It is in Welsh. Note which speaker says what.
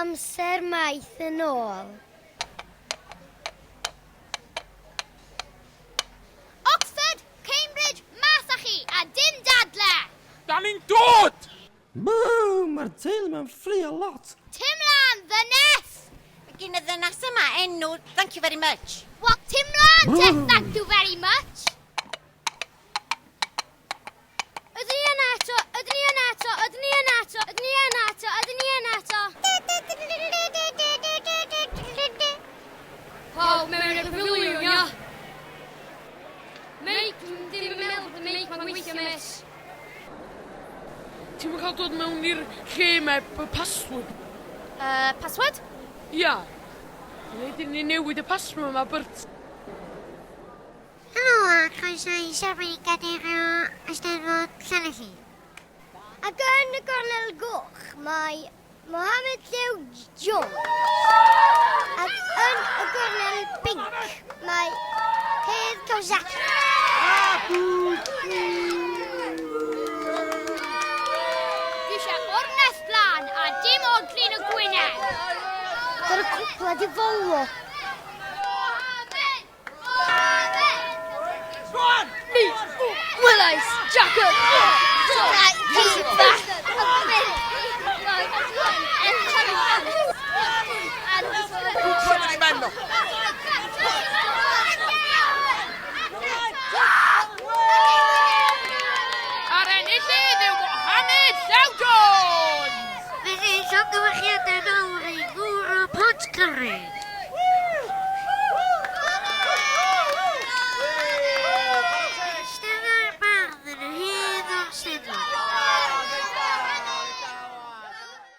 Speaker 1: amser maith yn ôl.
Speaker 2: Oxford, Cambridge, mas â chi, a dim dadle!
Speaker 3: Da ni'n dod!
Speaker 4: Boo! Mae'r teulu ma'n ffrio lot.
Speaker 2: Tim lan, ddynes!
Speaker 5: Mae gin y ddynas yma enw thank you very much.
Speaker 2: Wel, tim lan te, thank you very much!
Speaker 1: Ydyn ni yna eto? Ydyn ni yna eto? Ydyn ni yna eto? Ydyn ni yna eto? Ydyn ni yna eto?
Speaker 6: Pawb mewn i'r pafiliwn, ia? Meic, ddim yn meddwl bod y meic ma'n gweithio, mêt.
Speaker 3: Ti'm yn cael dod mewn i'r lle 'ma heb y password.
Speaker 2: Password?
Speaker 3: Ia. Rhaid i ni newid y password yma, Bert.
Speaker 7: Helo a chroeso i seremoni gadeirio Eisteddfod Llanelli.
Speaker 1: Ac yn y gornel goch mae Mohamed Llew Jones. Ac yn y gornel binc mae Hedd Kawasaki.
Speaker 2: Dwi eisiau ornest lân a dim odli'n y Gwynedd.
Speaker 1: Dy'r cwpla di fowlo.
Speaker 2: Mohamed! Mohamed!
Speaker 6: Welais, Jacob!